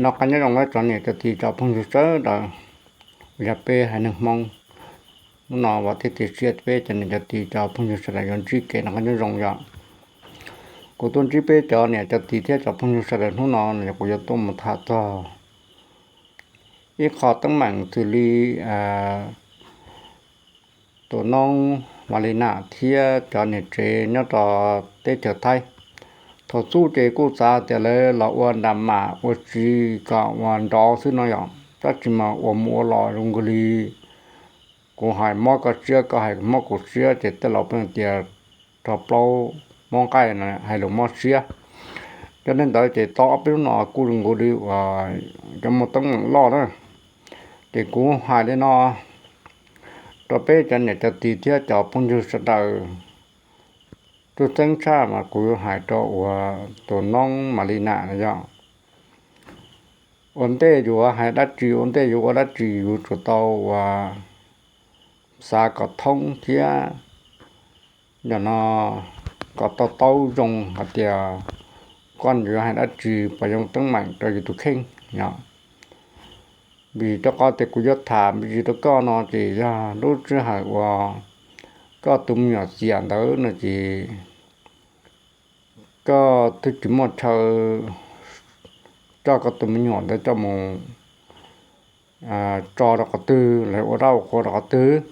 Noj qab nyob zoo na cov niam cov txiv cov phooj ywg sawv daws, yog peb haiv neeg Hmoob, hnub no uas thiaj tias siab peb cov niam cov txiv cov phooj ywg sawv daws yuav ntsib kev noj qab nyob zoo yom. Kuv tuaj ntsib peb cov niam cov txiv thiab cov phooj ywg sawv daws hnub no, kuv yuav tuaj mus tham txog ib qho teeb meem xws li tus noob Malina thiab cov niam tsev nyob rau teb chaws Thaib. Thaum xub ces kuj xav tias lawv los ua nram mam ua tsi kom ua nrov xwb no yom, tab sis mas ua mus ua los zoo nkaus li kuv hais mob koj siab, koj hais mob kuv siab, ces tej laus pheej tias rog plaub mob nqaij no hais lus mob siab. Yog li ntawd ces tau ob peb hnub no kuj zoo nkaus li uas cov muaj teeb meem loj na. Ces kuv hais li no rau peb cov niam cov txiv thiab cov phooj ywg sawv daws, tub txeeb tshaj mas kuv yuav hais rau uas tus noob Malina no yog ua ntej yuav hais dab tsi, ua ntej yuav ua dab tsi, yuav tsum tau uas xav kom thoob thiab, yog no kom to taub zoo hais tias koj yuav hais dab tsi puas zoo teeb meem rau yus tus kheej yom. Vim rau qhov tias kuv yuav tham me ntsis rau koj no ces yog lub sij hawm uas koj tus me nyuam xiam ntawd no ces koj twb tsis muaj chaw coj koj tus me nyuam ntawd coj mus tso rau qhov twg los ua dab ua qhua rau qhov twg.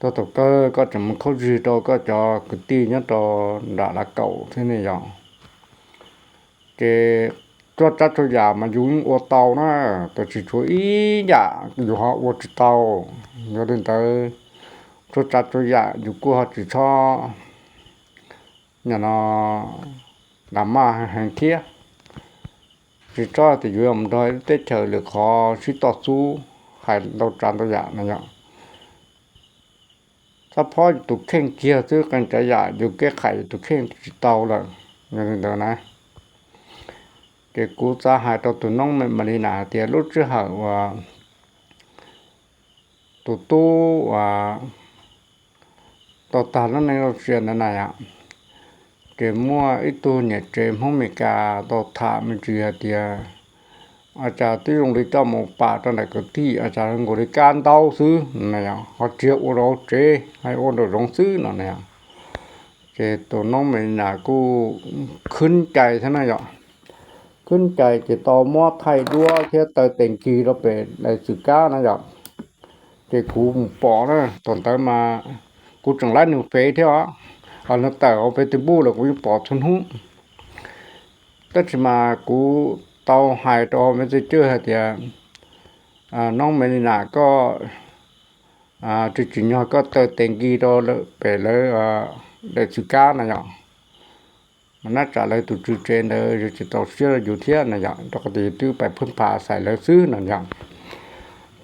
Thaum kawg koj tseem mus khaub zig rau koj cov kwv tij nyob rau nram Lav Kaum thiab ne yom. Ces txhua tsav txhua yam mas yus yeej ua tau na, tab sis tshuav ib yam yus ho ua tsis tau. Yog li ntawd, txhua tsav txhua yam yus kuj ho tsis txhob, yog no, nram mam heev thiab. Tsis txhob tias yuav mus nrog teb chaws lwm qhov sib toj xub hais ntau tsav ntau yam no yom. Txhob phob yus tus kheej kiag xwb, qee tsav yam yus keb qhais yus tus kheej tsis tau lawm. Yog li ntawd na, ces kuv xav hais rau tus noob Malina hais tias lub sij hawm uas tus tub uas tau tag lub neej lub sia ntawd na yom, ces muaj ib tug niam tsev Hmoob Amelikas tau tham me ntsis hais tias a cas twb zoo li coj mus pam rau ntawm kwv tij a cas zoo nkaus li kab ntaub xwb na yom, ho tsis ua rau tsev, hais ua nraum zoov xwb no na yom. Ces tus noob Malina kuj khwb cai thiab na yom, khwb cai ces tau muab thaij duab thiab taw tes nkig rau pem daim txwv kab na yom. Ces kuv mus pom na, thaum ntawd mas kuv tseem laib nws fev thiab os, ho nws tawm hauv Facebook los kuv yeej pom txhua hnub. Tab sis mas kuv tau hais rau Messenger hais tias, noob Malina, koj tsis tsim nyog koj taw tes nkig rau pem lawv daim txwv kab na yom. Mas nab tsam lawv tus tswv tsev ntawd yuav tsis txaus siab rau yus thiab na yom, rau qhov tias yus twb pais phwj pha xais lawv xwb no yom.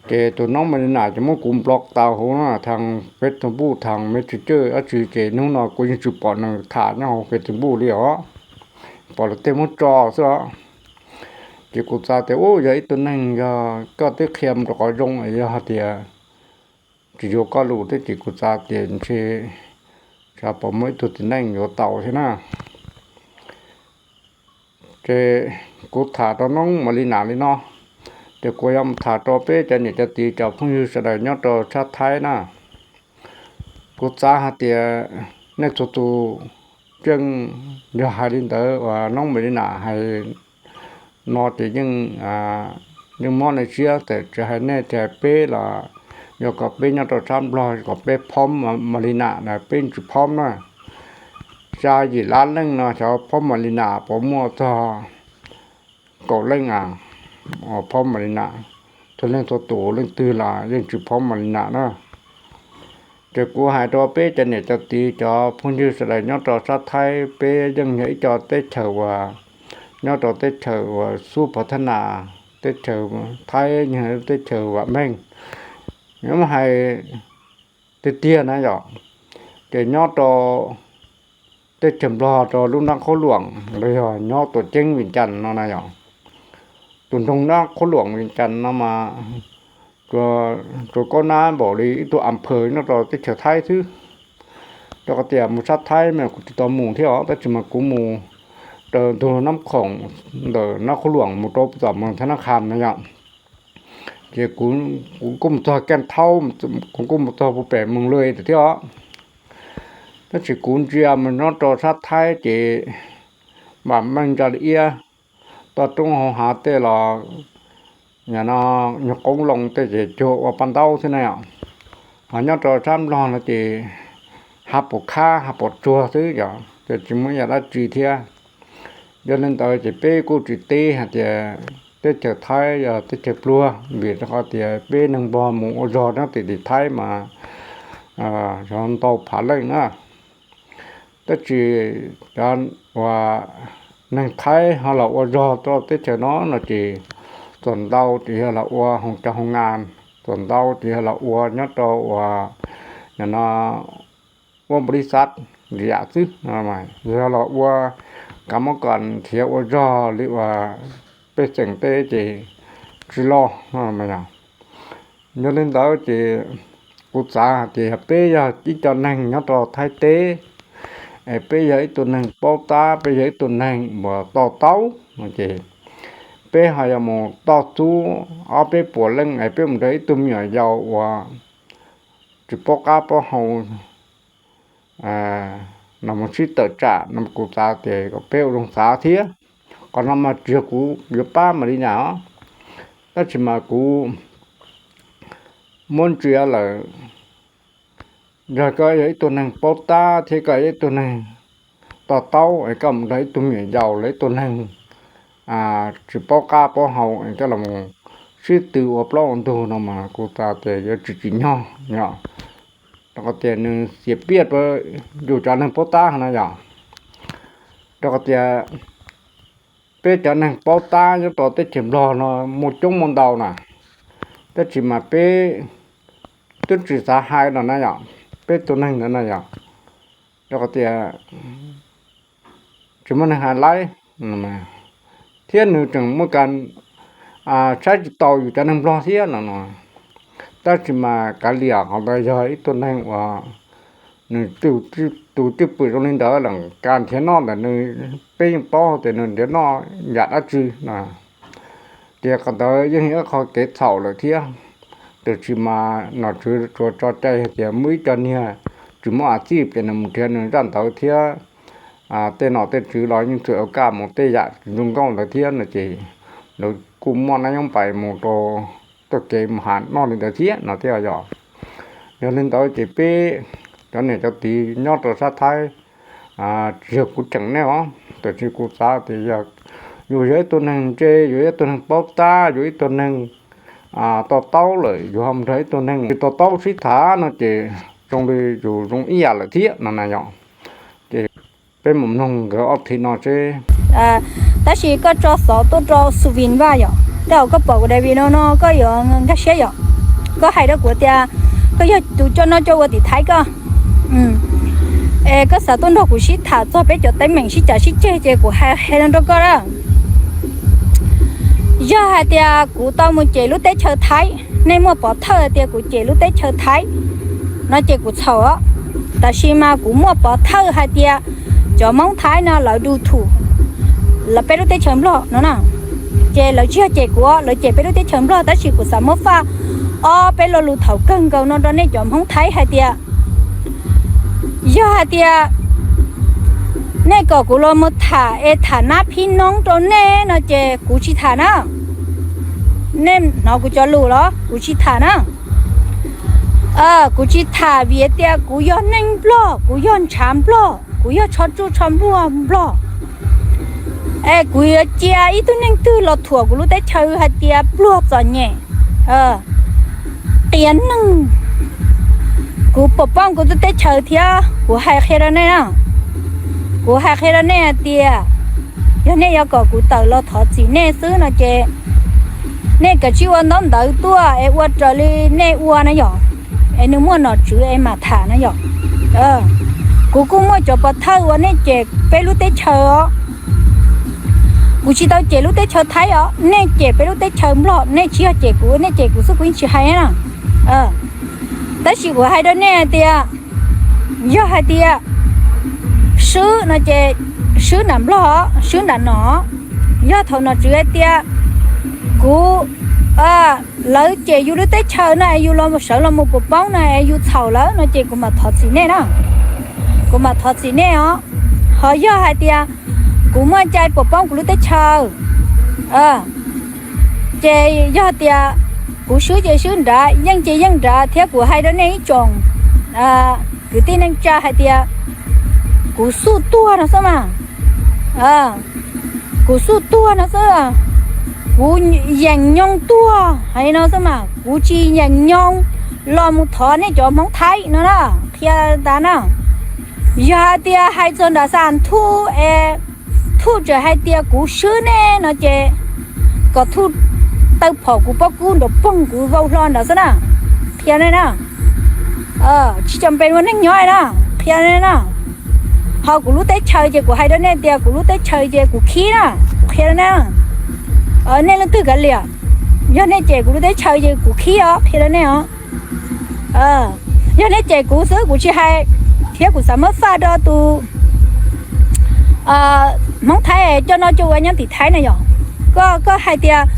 Ces tus noob Malina ces muab kuv block tau hauv no, thaum Facebook thaum Messenger dab tsi ces hnub no kuv yeej tsis pom nws tham nyob hauv Facebook li os, pom lawv tej muab tso xwb os. Ces kuv xav tias ub, yog ib tug neeg yog koj twb qhia mus rau qhov zoo, yog hais tias tsis yuav koj lus thiab ces kuv xav tias ntshe xyov puas muaj ib tug txiv neej yuav tau thiab na. Ces kuv tham rau noob Malina li no, ces kuv yuav mus tham rau peb cov niam cov txiv cov phooj ywg sawv daws nyob rau sab Thaib na. Kuv xav hais tias nej txhua tus yeej yog hais li ntawd uas noob Malina hais no ces yeej, yeej mob nej siab, txawm tsis hais nej tsis hais peb los yog kom peb nyob rau sab Nplog kom peb phob Malina na peb tsis phob na. Xya yim lab leej no xyov phob Malina puas muaj txog kaum leej a, phob Malina, txhua leej txhua tus leej twg los yeej tsis phob Malina na. Ces kuv hais rau peb cov niam cov txiv cov phooj ywg sawv daws nyob rau sab Thaib, peb yeej yog ib co teb chaws uas nyob rau teb chaws uas xub pov thab nas, teb chaws Thaib yog teb chaws vam meej. Nyob hais tiag tiag na yom, ces nyob rau teb chaws Nplog rau lub nroog Qhuab Luam los yog nyob Tuam Ceeb Vias Cas no na yom. Tus nroog nroog Qhuab Luam Vias Cas no mas tsuas kaub nab npaum li ib tug am phawv nyob rau teb chaws Thaib xwb. Rau qhov tias mus sab Thaib mas kuv tsis tau mus thiab os, tab sis mas kuv mus raws ntug Nab Khoom ntawm Nab Qhoos Luam mus rau tom mus Thab Nab Kham na yom. Ces kuv kuj mus txog Keej Thaub, kuv kuj mus txog puag pem Moos Luj thiab os. Tab sis kuv ntsia mus nyob rau sab Thaib ces mam meej ntsa li iab, toj roob hauv hav tej los nyuag qoob loo tej ces cuag ua paj ntaub xwb na yom. Ho nyob rau sab Nplog no ces hav pos khab hav pos tsuag xwb yom, ces tsis muaj ib yam dab tsi thiab. Yog li ntawd ces peb kuj tsis teb hais tias teb chaws Thaib yog teb chaws pluag, vim rau qhov tias peb neeg Nplog mus ua zog nyob tim tim Thaib mas yog ntau phav leej na. Tab sis cov uas neeg Thaib ho los ua zog rau teb chaws no no ces txaus ntau ces yog los ua hoo cov hoo nas, txaus ntau ces yog los ua nyob rau uas no ua npaus lis xav li yam xwb, yog los ua kav mob kom nrhiav ua zog li uas pej xeem teb ces tsis loj. Yog li ntawd ces kuv xav hais tias yog peb yog ib co neeg nyob rau Thaib teb, es peb yog ib tug neeg paub tab, peb yog ib tug neeg uas to taub no ces peb ho yuav mus toj txub ob peb puas leej es peb mus nrog ib tug me nyuam yaus uas tsis paub qab paub hau no mus sib tawm tsam no kuv xav tias kom peb ua zoo xav thiab. Qhov no mas tsis yog kuv yuav pab mam li na os, tab sis mas kuv muab ntsia lawm, yog koj yog ib tug neeg paub tab thiab koj yog ib tug neeg to taub es koj mus nrog ib tug me nyuam yaus los ib tug neeg tsis paub qab paub hau es koj los sib tw ua plaub ua ntug no mas kuv xav tias yuav tsis tsim nyog yom, rau qhov tias nws xiam piaj rau yus cov neeg paub tab no yom. Rau qhov tias peb cov neeg paub tab nyob rau teb chaws Nplog no muaj coob muaj ntau na, tab sis mas peb twb tsis xav hais no na yom, peb tus neeg ntawd na yom, rau qhov tias tsis muaj neeg hais laib thiab nws tseem muaj kas saib tsis taus yus cov neeg Nplog thiab no no. Tab sis mas kav liam qhov ntawd yog ib tug neeg uas nws tus cwj pwm zoo li ntawd lawm, kas nrhiav noj ntawm nws peb yeej paub tias nws nrhiav noj yam dab tsi no. Ces qhov ntawd yeej yog ib qho kev txhaum lawm thiab. Tab sis mas nom tswv tsuas tso cai hais tias muaj ib co niag tsis muaj a txij ces nws mus nrhiav nws zaj ntawv thiab tej nom tej tswv los yeej txawm ua kaj mus tej yam tsis zoo nkauj ntawd thiab no ces lawv kuj muaj nab nyob pais mus rau txoj kev mus ham noj li ntawd thiab no thiab yom. Yog li ntawd ces peb cov niam cov txiv nyob rau sab Thaib, tsis yog kuv tseem nej os, tab sis kuv xav tias yog yus yog ib tug neeg ntse, yus yog ib tug neeg paub tab, yus ib tug neeg to taub lawm, yus ho mus nrog ib tug neeg tsis to taub sib tham no ces zoo li yus zoo ib yam lawm thiab no na yom. Ces peb mus mloog nkawd ob thib no seb. Tab sis koj tso xov tuaj rau Suvin Vaj yom, tej zaum koj pom kuv daim video no koj yuav nkag siab yom. Koj hais rau kuv tias koj yog tus coj noj coj ua tim Thaib koj, es koj xav tuaj nrog kuv sib tham txog peb cov teeb meem sib cav sib ceg ces kuv hais qhia no rau koj na. Yog hais tias kuv tau mus cem lub teb chaws Thaib, nej muaj pov thawj hais tias kuv cem lub teb chaws Thaib no ces kuv txhaum os. Tab sis mas kuv muaj pov thawj hais tias cov Hmoob Thaib no lawv du thum peb lub teb chaws Nplog no na. Ces lawv tsis yog cem kuv, lawv cem peb lub teb chaws Nplog, tab sis kuv xav muab faj ob peb lo lus thaum kawg nkaus no rau nej cov Hmoob Thaib hais tias, yog hais tias nej kom kuv los mus tham es tham nab phib noob rau nej no ces kuv tsis tham na. Nej hnov kuv cov lus los? Kuv tsis tham na. Kuv tsis tham vim tias kuv yog neeg Nplog, kuv yog ntshav Nplog, kuv yog tsho tsuj tsho npluag Nplog. Es kuv yuav cia ib tug neeg twg los thuam kuv lub teb chaws hais tias pluag txom nyem, qias neeg. Kuv pom pooj kuv tus teb chaws thiab kuv hais qhia rau nej na. Kuv hais qhia rau nej hais tias yog nej yuav kom kuv tawm los thov txim nej xwb no ces nej kav tsij ua ntaub ntawv tuaj es ua raws li nej ua na yom, es nws muaj nom tswv es mam tham na yom. Kuv kuj muaj cov pov thawj uas nej cem peb lub teb chaws os. Kuv tsis tau cem lub teb chaws Thaib os, nej cem peb lub teb chaws Nplog, nej tsis yog cem kuv, nej cem kuv xwb kuv yeej tsis hais na. Tab sis kuv hais rau nej hais tias, yog hais tias swb no ces swb nram Nplog, swb nram no. Yog thaum nom tswv hais tias kuv, lawv cem yus lub teb chaws no es yus los sawv los mus puas poob no es yus txhaum lawm no ces kuv mam thov txim nej na. Kuv mam thov txim nej os. Ho yog hais tias kuv muaj cai puas poob kuv lub teb chaws, ces yog tias kuv swb ces swb nrad, yeej ces yeej nrad, thiab kuv hais rau nej ib tsoom kwv tij neej tsa hais tias kuv xuj tuag no xwb mas. Kuv xuj tuag no xwb. Kuv yeem nyoog tuag hais no xwb mas, kuv tsis yeem nyoog los mus thov nej cov Hmoob Thaib no na. Qhia tas na, yog hais tias hais txog nram Xas Thuj es Thuj tseem hais tias kuv swb nej no ces kom Thuj taw phom kuv pob kub nrov poog kuv vau hlo nrad xwb na. Qhia nej na, tsis cam pes ua neeg nyob na. Qhia nej na, ho kuv lub teb chaws ces kuv hais rau nej tias kuv lub teb chaws ces kuv khib na. Kuv qhia rau nej, nej leej twg kav liam, yog nej cem kuv lub teb chaws ces kuv khib os, qhia rau nej os. Yog nej cem kuv xwb kuv tsis hais, thiab kuv xav muab faj rau tus Hmoob Thaib coj noj coj ua nyob tim Thaib na yom. Koj, koj hais tias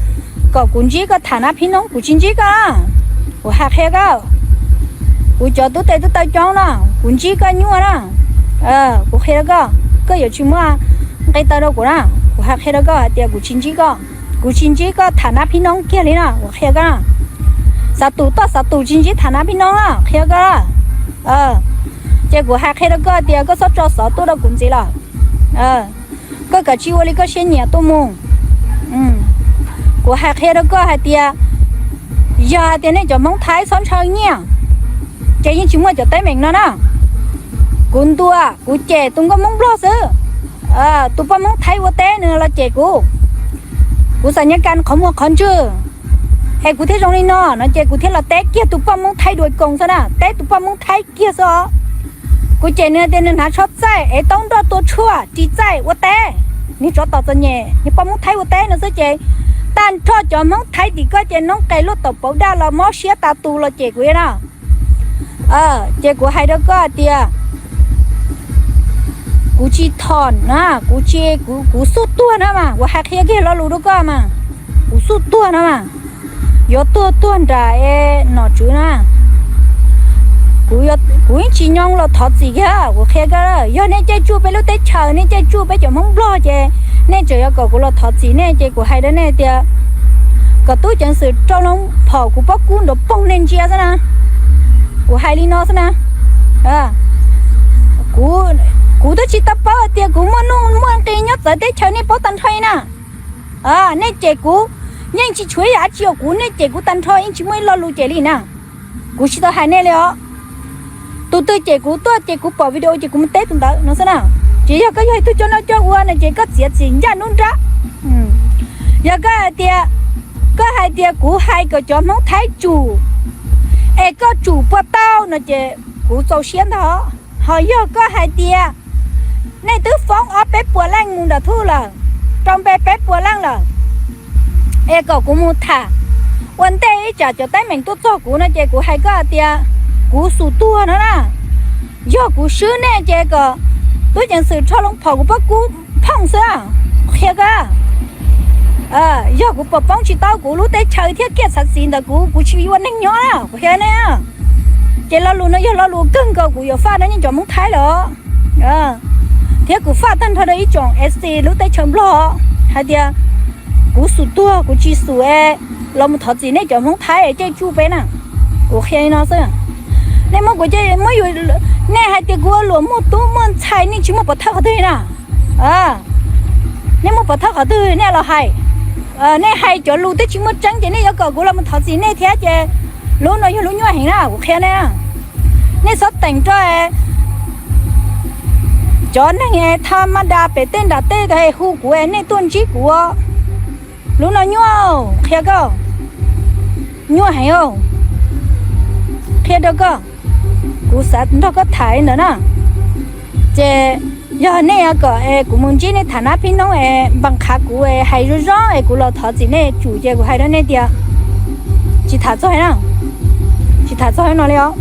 kom kuv ntsib koj tham nab phib noob, kuv tsis ntsib koj. Kuv hais qhia koj, kuv cov tub tes tub taw coob na, kuv ntsib koj nyuaj na. Kuv qhia rau koj, koj yuav tsis muaj nqe taw rau kuv na. Kuv hais qhia rau koj hais tias kuv tsis ntsib koj, kuv tsis ntsib koj tham nab phib noob kiag li na. Kuv qhia koj, xav tus toj xav tus tsis ntsib tham nab phib noob na, qhia koj. Ces kuv hais qhia rau koj tias koj txhob tso xov tuaj rau kuv ntxiv lawm. Koj kav tsij ua li koj siab nyiam tuaj mus. Kuv hais qhia rau koj hais tias, yog hais tias nej cov Hmoob Thaib txhob ntshaw nyiaj, ces yeej tsis muaj cov teeb meem no na. Kuv ntuas kuv cem tus nkauj Hmoob Nplog xwb. Tus poj Hmoob Thaib ua teb nws los cem kuv, kuv xam nyas kas qhov muag qhov ntswg, es kuv thiaj zoo li no no ces kuv thiaj los teb kiag tus poj Hmoob Thaib dua koos xwb na, teb tus poj Hmoob Thaib kiag xwb os. Kuv cem nws tias nws hnav tsho txaij es taub nroj tua tshuaj ris txaij ua teb, nws tsov tom txom nyem, nws poj Hmoob Thaib ua teb no xwb ces tag nrho cov Hmoob Thaib tim koj ces noob qes luaj taum pauv daj los mob siab tas tus los cem kuv na. Ces kuv hais rau koj tias kuv tsis thom na, kuv tsis, kuv xuj tuag na mas, kuv hais qhia kiag lo lus rau koj mas, kuv xuj tuag na mas, yuav tuag tuag nram es nom tswv na. Kuv yeej tsis nyoog los thov txim kiag, kuv qhia koj, yog nej caij tsuj peb lub teb chaws, nej caij tsuj peb cov Hmoob Nplog ces nej tseem yuav kom kuv los thov txim nej ces kuv hais rau nej tias kom tub ceev xwm rau loo phom kuv pob kub nrov poog nej ntsia xwb na. Kuv hais li no xwb na. Kuv twb tsis tau paub hais tias kuv muaj nuj muaj nqis nyob txawv teb chaws nej paub tag nrho li na. Nej cem kuv, yeej tsis tshuav ib yam dab tsi uas kuv, nej cem kuv tag nrho yeej tsis muaj ib lo lus cem li na. Kuv tsis tau hais nej li os. Tus twg cem kuv tuaj ces kuv pom video ces kuv mus teb tus ntawd no xwb na. Ces yog koj yog ib tug coj noj coj ua no ces koj txiav txim ncaj nruab nrab. Yog koj hais tias, koj hais tias kuv hais kom cov Hmoob Thaib tsum es koj tsum puas tau no ces kuv txaus siab ntag. Ho yog koj hais tias nej twb foob ob peb puas leej mus nram Thuj lawm, rau npe peb puas leej lawm, es kom kuv mus tham ua ntej ib tsam cov teeb meem tuaj txog kuv no ces kuv hais koj hais tias kuv xum tuag no na. Yog kuv swb nej ces kom tub ceev xwm rho loo phom kuv pob kub phooj xwb. Qhia koj, yog kuv pom poob tsis tau kuv lub teb chaws thiab kiaj txhav txiv ntawm kuv, kuv tsis ua neeg nyob na, kuv qhia nej. Ces lo lus no yog lo lus kawg nkaus kuv yuav faj rau nej cov Hmoob Thaib lawm, thiab kuv faj tag nrho rau ib tsoom FC lub teb chaws Nplog hais tias kuv xum tuag, kuv tsis xum es los mus thov txim nej cov Hmoob Thaib es caij tsuj peb na. Kuv qhia li no xwb. Nej muab kuv, muab, nej hais tias kuv ua luam muaj tub muaj ntxhais, nej tsis muaj pov thawj qhov twg li na. Nej muaj pov thawj qhov twg nej los hais. Nej hais cov lus twb tsis muaj tseeb ces nej yuav kom kuv los mus thov txim nej thiab ces lub no yog lub nyuaj heev na, kuv qhia nej. Nej txhob teem rau cov neeg tha ma da pem tej nram tej hu kuv es nej tuaj ntsib kuv. Lub no nyuaj, qhia koj, nyuaj heev. Qhia rau koj, kuv xav nrog koj tham li ntawd na. Ces yog nej kom es kuv mus ntsib nej tham nab phib noob es npam qhav kuv es hais zoo zoo es kuv los thov txim nej tsum ces kuv hais rau nej tias tsis tham txog na, tsis tham txog no li os.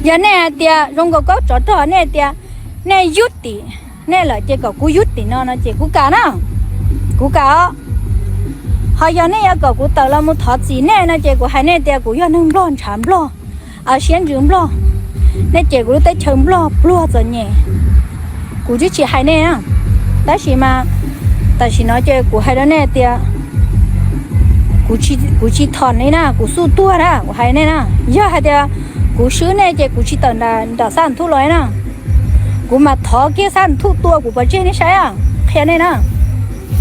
Yog nej hais tias zoo nkaus kaub tsov rog, nej hais tias nej yub tim nej lawm ces kom kuv yub tim no no ces kuv kam na, kuv kam os. Ho yog nej yuav kom kuv tawm los mus thov txim nej no ces kuv hais nej tias kuv yog neeg Nplog ntshav Nplog, siab ntsws Nplog, nej cem kuv lub teb chaws Nplog pluag txom nyem, kuv twb tsis hais nej na. Tab sis mas tam sim no ces kuv hais rau nej tias kuv tsis thov nej na, kuv xub tuag na, kuv hais nej na. Yog hais tias kuv swb nej ces kuv tsis tawm nram Xab Nthuj los na, kuv mas thov kiag Xab Nthuj tua kuv pov tseg nej saib, qhia nej na.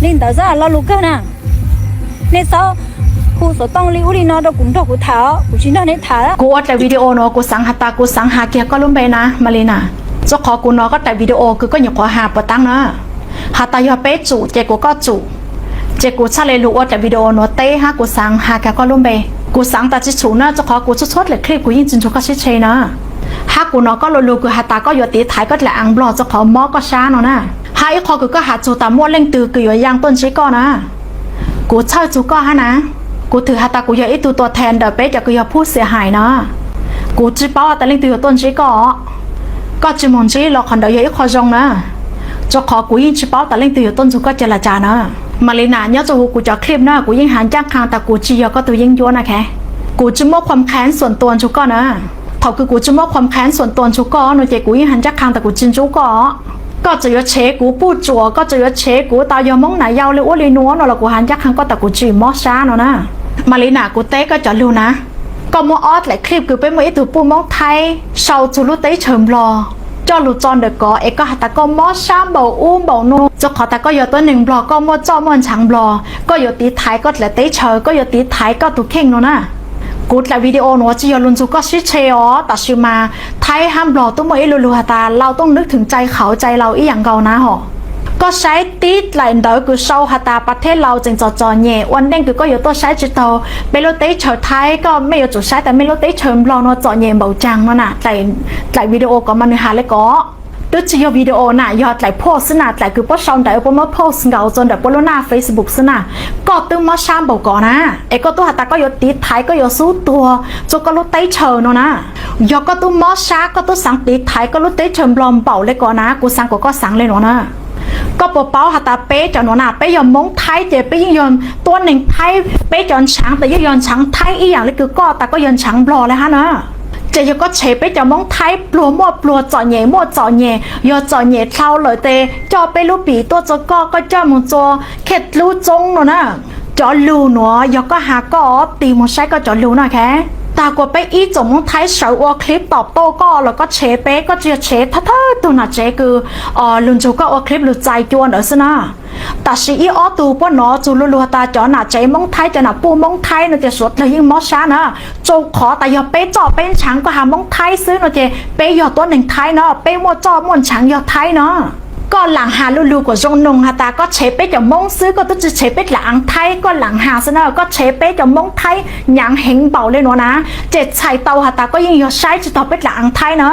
Li ntawd xwb, lo lus kawg na. Nej txhob hu xov tooj li ub li no rau kuv nrog kuv tham os, kuv tsis nrog nej tham. Kuv ua daim video no kuv xaav has tas kuv xaav has kiag koj lub npe na Malina. Rua qhov kuv nov koj daim video kws koj nyuam qhuav has puas taab na, has tas yog peb tsum ces kuv koj tsum, ces kuv txhaj le lug ua daim video no teb hab kuv xaav has kiag koj lub npe. Kuv xaav tas tsi tshum na, rua qhov kuv txhua txhua daim clip kuv yeej tsi nrug koj sib tshe na. Hab kuv nov koj lu lug kws has tas koj yuav tiv thaiv koj dlaim aav Nplog rua qhov mob koj sab no na. Hab ib qho kws koj has txug tas muaj leej twg kws yuav yaa tuaj ntsib koj na, kuv txhawj txug koj hab na. Kuv thwm has tas kuv yog ib tug tua thav ntawm peb cov kws yog phuj xia hais na. Kuv tsi paub has tas leej twg yuav tuaj ntsib koj. Koj tsi moog ntsib los qhov ntawd yog ib qho zoo na, rua qhov kuv yeej tsi paub tas leej twg yuav tuaj nrug koj ca le caag na. Malina, nyob rua huv kuv cov clip na kuv yeej has ncaaj qha tas kuv tsi yog koj tug yeeb ncuab na. Kuv tsi muab khuam kheev xuam tua nrug koj na. Thaum kws kuv tsi muab khuam kheev xuam tua nrug koj no ces kuv yeej has ncaaj qha tas kuv tsi ntsub koj. Koj txawm yuav tshev kuv puj tsuam, koj txawm yuav tshev kuv tas yog Moob Nas Yau li ub li nuav no los kuv has ncaaj qha koj tas kuv tsi mob sab no na. Malina, kuv teb koj cov lug na. Koj muab ob daim clip kws peb muaj ib tug puj Moob Thaib sau txug lub teb chaws Nplog coj lug tso ntawm kov es koj has tas koj mob sab npaum ub npaum nuav, rua qhov tas koj yog tuab neeg Nplog, koj muaj txoj muaj ntshaav Nplog, koj yuav tiv thaiv koj dlaim teb chaws, koj yuav tiv thaiv koj tug kheej no na. Kuv dlaim video nuav tsi yog lug nrug koj sib tshe os, tab sis mas Thaib hab Nplog tub muaj ib lu lug has tas เราต้องนึกถึงใจเขา ใจเรา ib yaam nkaus na hos. Koj saib tib dlaim ntawv kws sau has tas pas thej Laus tseem txom txom nyem, ua neej kws koj yuav tuaj saib tsi taug peb lub teb chaws Thaib, koj mej yuav tsum saib tas mej lub teb chaws Nplog nuav txom nyem npaum caag no na. Dlaim video kov mas nwg has le kov. Twb tsi yog video na, yog dlaim post xwb na, dlaim kws puab sau ntawv puab muab post nkaus rua ntawm puab lub naj Facebook xwb na. Koj twb mob sab npaum kov na, es koj tub has tas koj yuav tiv thaiv, koj yuav xub tuag rua koj lub teb chaws no na. Yog koj tub mob sab, koj tub xaav tiv thaiv koj lub teb chaws Nplog npaum le kov na, kuv xaav kuas koj xaav le nuav na. Koj puas paub has tas peb cov nuav na, peb yog Moob Thaib ces peb yeej yog tuab neeg Thaib, peb cov ntshaav tas yeej yog ntshaav Thaib ib yaam le kws koj tas koj yog ntshaav Nplog le hab na. Ces yog koj tshev peb cov Moob Thaib pluag muaj pluag, txom nyem muaj txom nyem, yog txom nyem dlhau lawm tes coj peb lub pim tuaj rua koj, koj coj moog rua khej dlub tsoob no na. Cov lug nuav yog koj has koj tig moog saib koj cov lug na. Tag kuas peb ib tsoom Moob Thaib sawv ua clip tom toj koj los koj tshev peb, koj tsi yog tshev thawj thawj tug nam tsev kws lug nrug koj ua clip lug txais cua ntawd xwb na. Tab sis ib ob tug puab nov txug lu lug tas cov nam tsev Moob Thaib, cov nam puj Moob Thaib no ces suav dlawg yeej mob sab na. Rua qhov tas yog peb txoj peb ntshaav koj has Moob Thaib xwb no ces peb yog tuab neeg Thaib no, peb muaj txoj muaj ntshaav yog Thaib no. Koj laam has lu lug kuas zoo noog has tas koj tshev peb cov Moob xwb, koj twb tsi tshev peb dlaim aav Thaib, koj laam has xwb na, koj tshev peb cov Moob Thaib nyaav heev npaum le nuav na, ces txhais tau has tas koj yeej yog saib tsi taug peb dlaim aav Thaib na.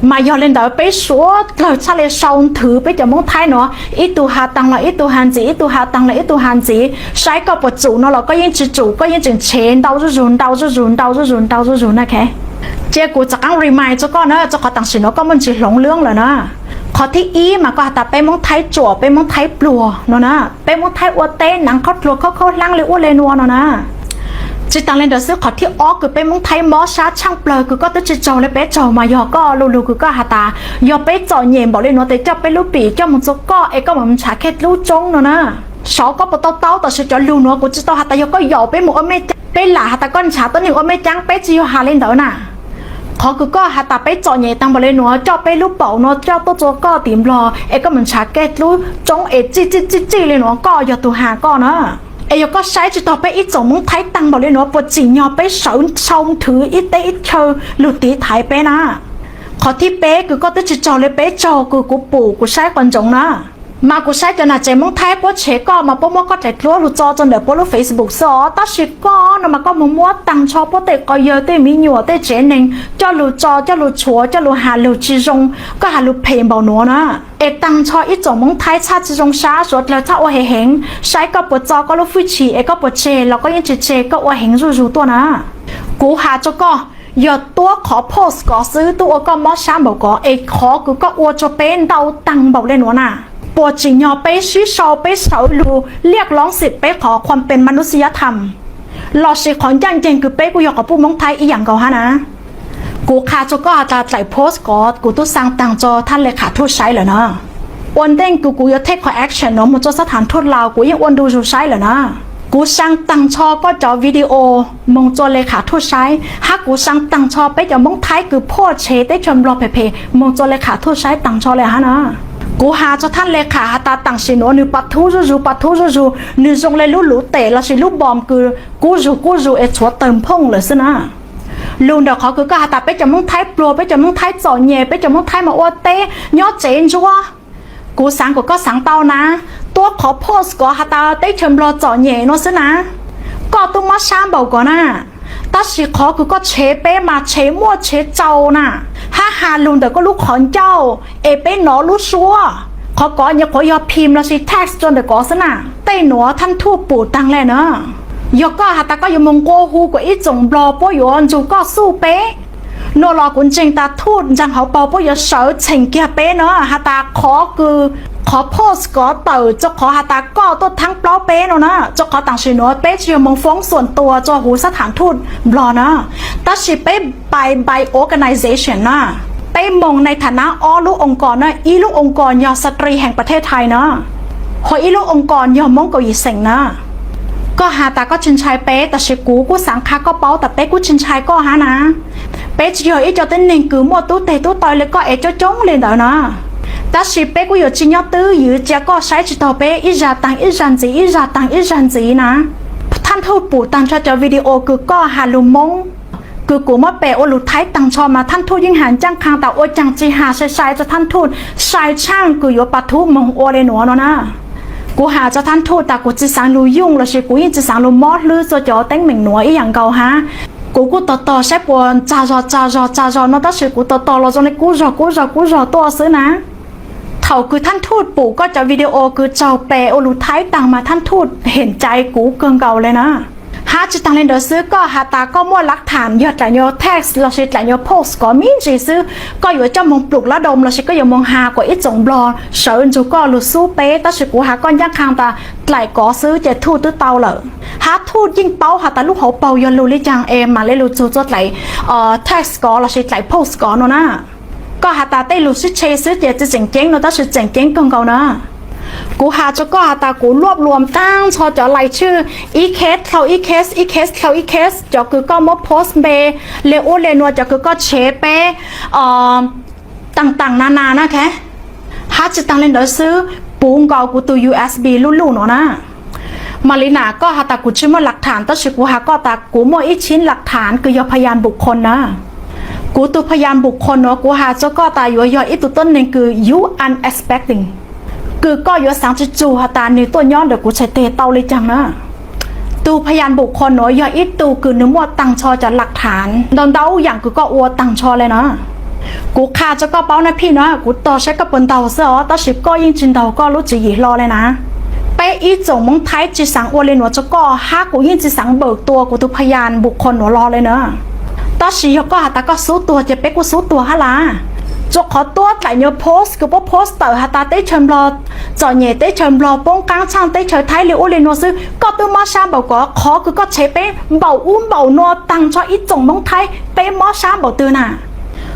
Mas yog le ntawd peb suav dlawg txhaj le sau nthwv peb cov Moob Thaib nuav, ib tug has taag los ib tug has ntxiv, ib tug has taag los ib tug has ntxiv, saib koj puas tsum no los koj yeej tsi tsum, koj yeej tseem tshev ntau zuj zug ntau zuj zug ntau zuj zug ntau zuj zug na. Cia kuv rov qaab remind rua koj na, rua qhov tam sim nuav koj muaj ntsis hloov lwb lawm na. Qhov thib ib mas koj has tas peb Moob Thaib tsuam, peb Moob Thaib pluag no na, peb Moob Thaib ua teb naav qhov dluag khaub khaub hlaab le ub le nuav no na. Tsi taag le ntawd xwb, qhov thib ob kws peb Moob Thaib mob sab tshaaj plawg kws koj twb tsi tsaug le peb tsaug mas yog koj lu lug kws koj has tas yog peb txom nyem npaum le nuav tes coj peb lub pim coj moog rua koj es koj mam nrhav khej dlub tsoob no na. Xyov koj puas tau taub, tab sis cov lug nuav kuv tsi tau has tas yog koj yaum peb moog ua mej caab, peb lam has tas koj nrhav tuab neeg ua mej caab, peb tsi yog has le ntawd na. Qhov kws koj has tas peb txom nyem taag npaum le nuav coj peb lub paum nuav coj tuaj rua koj tim Nplog es koj mam nrhav khej dlub tsoob es txij txij txij txij le nuav koj yog tug has koj na. Es yog koj saib tsi taug peb ib tsoom Moob Thaib taag npaum le nuav puas tsim nyog peb sawv sau nthwv ib teb ib chaw lug tiv thaiv peb na. Qhov thib peb kws koj twb tsi tsaug le peb tsaug kws kuv pum kuv saib quas ntsoov na. Mas kuv saib cov nam tsev Moob Thaib puab tshev koj mas puab muab koj dlaim dluab lug tso rua ntawm puab lub Facebook xwb os, tab sis koj no mas koj moog muab taag nrho puab tej quas yawg tej me nyuam tej tsev neeg coj lug tso coj lug tshuav coj lug has lug tsi zoo, koj has lug phem npaum nuav na. Es taag nrho ib tsoom Moob Thaib txhaj tsi zoo sab, suav dlawg txhaj ua heev heev, saib koj puas txo koj lub fwj chim es koj puas tseg los koj yeej tsi tseg, koj ua heev zuj zug tuaj na. Kuv has rua koj, Yog tuab qhov post kov xwb twb ua koj mob sab npaum kov es qhov kws koj ua rua peb ntau taag npaum le nuav na. Puas tsim nyog peb sib sau peb sawv lug liaj loob xim peb qhov khuam pees ma nub xi yav tham lossis qhov ncaaj nceeg kws peb kuj yog quas puj Moob Thaib ib yaam nkaus hab na. Kuv qha rua koj has tas dlaim post kov kuv tub xaa taag rua thab le kham thuj saib lawm na. Ua ntej kws kuv yuav take qhov action nuav moog rua sab tham thuj Laus kuv yeej ua ntu zug saib lawm na. Kuv xaa taag nrho koj cov video moog rua le kham thuj saib, hab kuv xaa taag nrho peb cov Moob Thaib kws phuaj tshev teb chaws Nplog phem phem moog rua le kham thuj saib taag nrho le hab na. Kuv has rua thab le kham has tas taam sim nuav nwg pas thub zuj zug pas thub zuj zug, nwg zoo le lub luv tes lossis lub npom kws kub zug kub zug es tshuav tawg nphooj lawm xwb na. Lug ntawm qhov kws koj has tas peb cov Moob Thaib pluag, peb cov Moob Thaib txom nyem, peb cov Moob Thaib mas ua teb nyob tsev ntsuab. Kuv xaav kuas koj xaav tau na, tuab qhov post kov has tas teb chaws Nplog txom nyem nuav xwb na. Koj tub mob sab npaum kov na, tab sis qhov kws koj tshev peb mas tshev muaj tshev txaus na, hab has lug ntawm koj lub qhov ncauj es peb nov lub suab. Qhov kov nyuam qhuav yog phim lossis text rua ntawm kov xwb na. Tej nuav thab thuj pum taag le na. Yog koj has tas koj yuav moog nqua hu kuas ib tsoom Nplog puab yuav nrug koj xuj peb, nuav los kuv ntseeg tas thuj ntsaag hauv paug puab yuav sawv txheem kiag peb na, has tas qhov kws, qhov post kov tawm rua qhov has tas koj tuaj thaab plaub peb nuav na, rua qhov taam sim nuav peb tsi yog moog foob xuam tuas rua huv sab tham thuj Nplog na, tab sis peb pai pai organization na. Peb moog nai tham nab ob lub oo kos na, ib lub oo kos yog Stri Hees Pas Thej Thais na, ho ib lub oo kos yog Moob Kaum Yim Xeem na. Koj has tas koj tsi ntshai peb, tab sis kuv kuj xaav qha koj paub tas peb kuj tsi ntshai koj hab na. Peb tsi yog ib co tib neeg kws muaj tub teg tub taw le koj es coob coob le ntawd na. Tab sis peb kuj yuav tsi nyob twb ywv cia koj saib tsi taug peb ib zag taag ib zag ntxiv ib zag taag ib zag ntxiv na. Thab thuj pum taag nrho cov video kws koj has lug Moob, kws kuv muab pes ua lug Thaib taag nrho mas thab thuj yeej has ncaaj qha tas ua caag tsi has sai sai rua thab thuj, sai tshaaj kws yuav pas thub moog ua le nuav no na. Kuv has rua thab thuj tas kuv tsi xaav lug yooj lossis kuv yeej tsi xaav lug mob hlwb rua cov teeb meem nuav ib yaam nkaus hab. Kuv kuj tog tog saib puas tsag zog tsag zog tsag zog no tab sis kuv tog tog los zoo le kub zog kub zog kub zog tuaj xwb na. Thaum kws thab thuj pum koj cov video kws tsaug pes ua lug Thaib taag mas thab thuj hem cai kuv kawg nkaus le na. Hab tsi taag le ntawd xwb, koj has tas koj muaj lav tham yog dlaim nyuag text lossis dlaim nyuag post kov me ntsis xwb, koj yuav coj moog plum lab doo lossis koj yuav moog has kuas ib tsoom Nplog sawv nrug koj lug xub peb, tab sis kuv has koj ncaaj qha tas dlaim kov xwb ces thuj twb tau lawm. Hab thuj yeej paub has tas lub hauv paug yog lug le caag es mam le lug txug rua dlaim text kov lossis dlaim post kov no na. Koj has tas tej lug sib tshe xwb ces tsi tseem ceeb no tab sis tseem ceeb kawg nkaus na. Kuv has rua koj has tas kuv luaj luam taag nrho cov lais tshwj, ib case dlhau ib case, ib case dlhau ib case, cov kws koj muab post npe le ub le nuav, cov kws koj tshev peb taag taag na na na. Hab tsi taag le ntawd xwb, puv nkaus kuv tug U S B lub luj nuav na. Mas li na koj has tas kuv tsi muaj lav tham, tab sis kuv has koj tas kuv muaj ib tsib lav tham kws yog phas yas npum qhon na. Kuv tug phas yas npum qhon nuav kuv has rua koj tas yuav yog ib tug tuab neeg kws yuav unexpecting, kws koj yuav xaav tsi tsug has tas nwg tuaj nyob ntawm kuv txhais teg tau le caag na. Tug phas yas npum qhon nuav yog ib tug kws nwg muaj taag nrho cov lav tham ntau ntau yaam kws koj ua taag nrho le na. Kuv qha rua koj paub na phij na, kuv tog saib koj puas ntaug xwb os, tab sis koj yeej tsi ntaug koj lub tswv yim hlo le na. Peb ib tsoom Moob Thaib tsi xaav ua le nuav rua koj, hab kuv yeej tsi xaav npawm tua kuv tug phas yas npum qhon nuav los le na. Tab sis yog koj has tas koj xub tuag ces peb kuj xub tuag hab las. Rua qhov tuab dlaim nyuag post kws puab post tawm has tas teb chaws Nplog txom nyem, teb chaws Nplog poob qaab tshaaj teb chaws Thaib le ub le nuav xwb, koj twb mob sab npaum kov, qhov kws koj tshev peb npaum ub npaum nuav taag nrho ib tsoom Moob Thaib peb mob sab npaum twg na.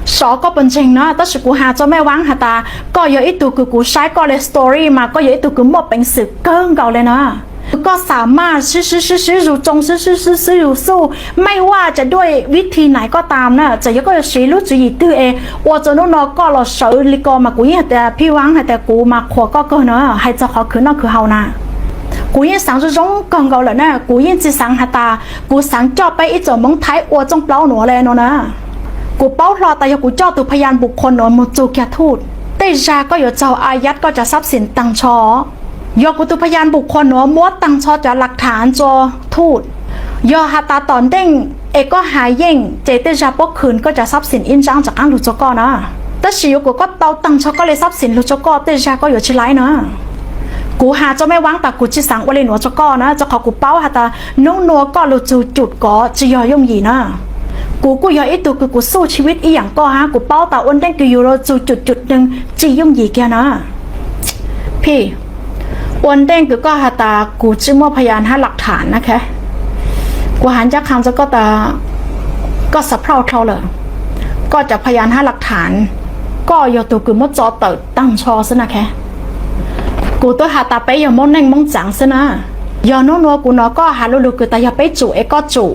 Sov koj puas ntseeg na, tab sis kuv has rua mej vaab has tas koj yog ib tug kws kuv saib koj le story mas koj yog ib tug kws muaj peev xwm kawg nkaus le na. Koj xam maj sib sib sib sib zug tsoo sib sib sib sib zug xuj, mej vaaj ca duaj vib thi nais koj tas na, txawm yog koj yuav siv lub tswv yim twg es ua rua nub no koj los sawv li ko mas kuv yeej has tas phij vaab has tas kuv mas qhuas koj kawg na, hais txog qhov khwv noj khwv haus na. Kuv yeej xaav zoo zoo kawg nkaus lawm na, kuv yeej tsi xaav has tas kuv xaav coj peb ib tsoom Moob Thaib ua txooj plaub nuav le no na. Kuv paub hlo tas yog kuv coj tug phas yas npum qhon nuav moog txug kiag thuj, tej zag koj yuav txaug a yab koj cov xab xim taag nrho. Yog kuv tug phas yas npum qhon nuav muab taag nrho cov lav tham rua thuj, yog has tas tom ntej es koj has yeej ces tej zag puab khwv koj cov xab xim ib ntsaab rov qaab lug rua koj na. Tab sis yuav kuas koj tau taag nrho koj le xab xim lug rua koj tej zag koj yuav tsi laib na. Kuv has rua mej vaab tas kuv tsi xaav ua le nuav rua koj na, rua qhov kuv paub has tas nub nua koj lug txug cum kov tsi yog yooj yim na. Kuv kuj yog ib tug kws kuv xuj chiv ib yaam koj hab, kuv paub tas ua ntej kws yug lug txug cum cum neeg tsi yooj yim kiag na. Phij, ua ntej kws koj has tas kuv tsi muaj phas yas hab laj tham na, kuv has ncaaj qha rua koj tas koj xav plhaub dhau lawm. Koj cov phas yas hab laj tham, koj yog tug kws muab tso tawm taag nrho xwb na. Kuv tub has tas peb yog Moob neej Moob txaav xwb na. Yog nub nua kuv nov koj has lu lug kws tas yog peb tsum es koj tsum.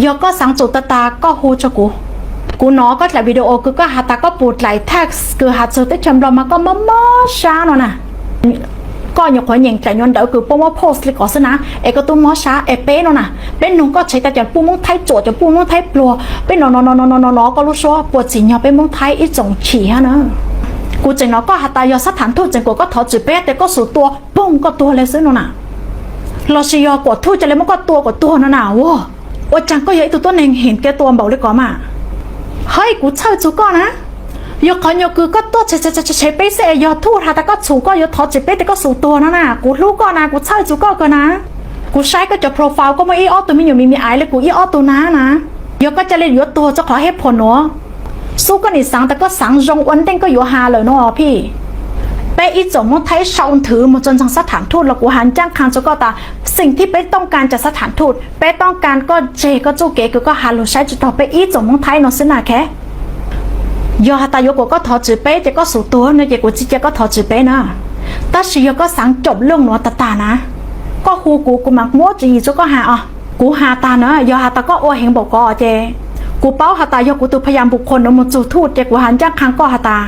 Yog koj xaav tsum tag tag koj hu rua kuv. Kuv nov koj dlaim video kws koj has tas koj pum dlaim text kws has txug teb chaws Nplog mas koj mob mob sab no na. Koj nyuam qhuav nyeem dlaim nyuas ntawd kws puab muab post li ko xwb na, es koj tub mob sab es peb no na, peb nug koj tshev tas cov puj Moob Thaib tsuam cov puj Moob Thaib pluag, peb nov nov nov nov nov nov koj lub suab puas tsim nyog peb Moob Thaib ib tsoom chim hab na. Kuv tseem nov koj has tas yog xab tham thuj tseem kuam koj thov tswm peb tes koj xum tua poog koj tuag le xwb no na. Lossis yog kuam thuj ca le muab koj tua kuam tuag no na. Ua, ua caag koj yog ib tug tuab neeg heev kev tua npaum li ko mas. Hawj, kuv txhawj txug koj na. Yog qhov nyuas kws koj tuaj tshev peb xwb es yog thuj has tas koj txhum koj yuav thov tswm peb tes koj xum tuag no na, kuv hlub koj na, kuv txhawj txug koj kawg na. Kuv saib koj cov profile koj muaj ib ob tug me nyuam me me aiv le kuv ib ob tug na na. Yog koj ca le yuav tuag rua qhov hej phom nuav, xub koj nim xaav tas koj xaav zoo ua ntej koj yuav has lawm no phij. Peb ib tsoom Moob Thaib sau nthwv moog rua ntseeg xab tham thuj los kuv has ncaaj qha rua koj tas xeem thib peb tooj kaa ca xab tham thuj, peb tooj kaa koj tseg koj txuj kev kws koj has lug saib tsi taug peb ib tsoom Moob Thaib no xwb na. Yog has tas yuav kuam koj thov tswm peb ces koj xum tuag no ces kuv tsi ca koj thov tswm peb na. Tab sis yog koj xaav caum luj nuav tag tag na, koj hu kuv, kuv mam muab tswv yim rua koj has os. Kuv has tag na, yog has tas koj ua heev npaum ko ces kuv paub has tas yog kuv tug phas yas npum qhuas nuav moog txug thuj ces kuv has ncaaj qha koj has tas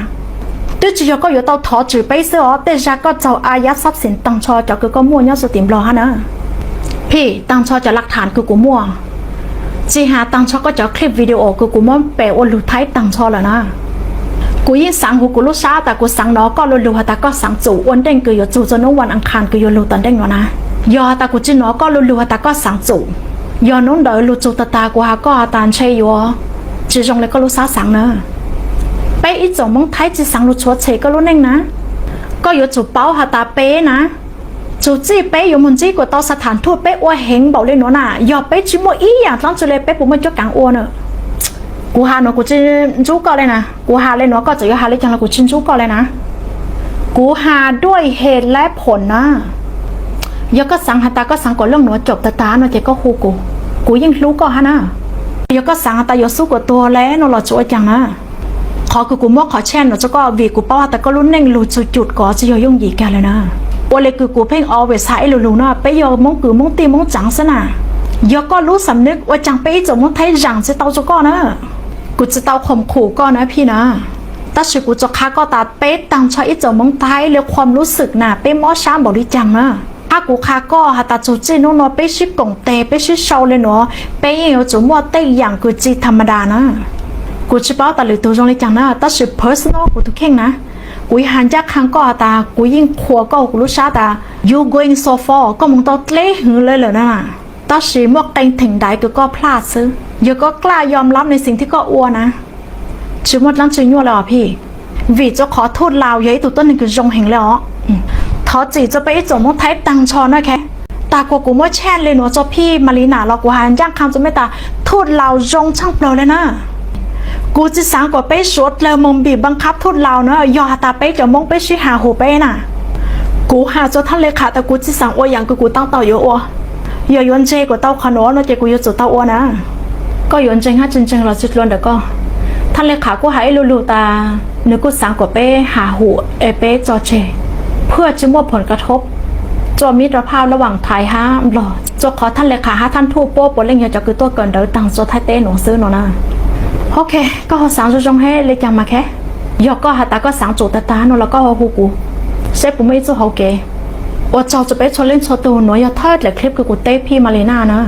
twb tsi yog koj yuav tau thov tswm peb xwb os, tej zag koj txaug a yab xab xim taag nrho cov kws koj muaj nyob rua tim Nplog hab na. Phij, taag nrho cov laj tham kws kuv muaj, tsi has taag nrho koj cov clip video kws kuv muab pes ua lug Thaib taag nrho lawm na. Kuv yeej xaav huv kuv lub sab tas kuv xaav nov koj lu lug has tas koj xaav tsum ua ntej kws yuav txug rua nub vas aas khaas kws yuav lug tom ntej nuav na. Yog has tas kuv tsi nov koj lu lug has tas koj xaav tsum, yog nub ntawd lug txug tag tag kuv has koj has tas ntshe yuav tsi zoo le koj lub sab xaav na. Peb ib tsoom Moob Thaib tsi xaav lug tshuav tshem koj lub neej na. Koj yuav tsum paub has tas peb na, txug txij peb yuav moog ntsib kuas tau xab tham thuj peb ua heev npaum le nuav na, yog peb tsi muaj ib yaam dlaab tsi le peb puas muaj cuab kaav ua na? Kuv has nuav kuv tsi ntsub koj le na, kuv has le nuav koj txawm yuav has le caag los kuv tsi ntsub koj le na. Kuv has duaj he lab phom na. Yog koj xaav has tas koj xaav kom luj nuav caum tag tag no ces koj hu kuv, kuv yeej hlub koj hab na. Yog koj xaav has tas yuav xub kuas tuag le no los tsi ua caag na. Qhov kws kuv muab qhov channel nuav rua koj vim kuv paub has tas koj lub neej lug txug cum kov tsi yog yooj yim kag le na. Ua le kws kuv pheej always has ib lu lug no, peb yog Moob kws Moob tij Moob tsaav xwb na. Yog koj lub xam nwb ua caag peb ib tsoom Moob Thaib zaam tsi tau rua koj na. Kuv tsi tau khom khum koj na phij na. Tab sis kuv tsuas qha koj tas peb taag nrho ib tsoom Moob Thaib le khuam lub xwm na peb mob sab npaum li caag na. Hab kuv qha koj has tas txug txij nub nuav peb sib koom teg peb sib sau le nuav, peb yeej yuav tsum muaj tej yaam kws tsi tham ma das na. Kuv tsi paub tas lwm tug zoo le caag na, tab sis personal kuv tug kheej na, kuv has ncaaj qha koj has tas kuv yeej qhuas koj huv kuv lub sab tas you going so far, koj moog tau dleb hwv le lawm na. Tab sis muaj qee theem ntaiv kws koj plaj xwb, yog koj klaj yom lab ne xeem thib koj ua na, tsi muaj dlaab tsi nyuaj le os phij. Vim rua qhov Thuj Laus yog ib tug tuab neeg kws zoo heev le os. Thov txim rua peb ib tsoom Moob Thaib taag nrho na. Tag kuas kuv muab channel le nuav rua phij Malina los kuv has ncaaj qha rua mej tas Thuj Laus zoo tshaaj plawg le na. Kuv tsi xaav kom peb suav dlawg moog npim npaa qhab Thuj Laus na, yog has tas peb cov Moob peb sib has huv peb na. Kuv has rua thaj le qham tas kuv tsi xaav ua yaam kws kuv taab tau yuav ua. Yog yuav ntseeg kuas tau qhov nuav no ces kuv yuav tsum tau ua na. Koj yuav ntseeg hab tsi ntseeg los tsi dlua ntawm koj. Thaj le qham kuj has ib lu lug tas nws kuj xaav kom peb has huv es peb tso tseg, phwj tsi muaj phom ka thob rua mib rau phaj lab vaam Thaib hab Nplog, rua qhov thaj le qham hab thaj thuj puab puav leej yog cov kws tuaj kawm ntawv taag rua Thaib teb nuav xwb no na. Ok, koj ho xaav zoo zoo hab le caag mas khe. Yog koj has tas koj xaav tsum tag tag no los koj ho hu kuv, saib puas muaj ib txuj hauv kev. Ua tsaug rua peb txhua leej txhua tug, nuav yog thawj dlaim clip kws kuv teb phij Malina na.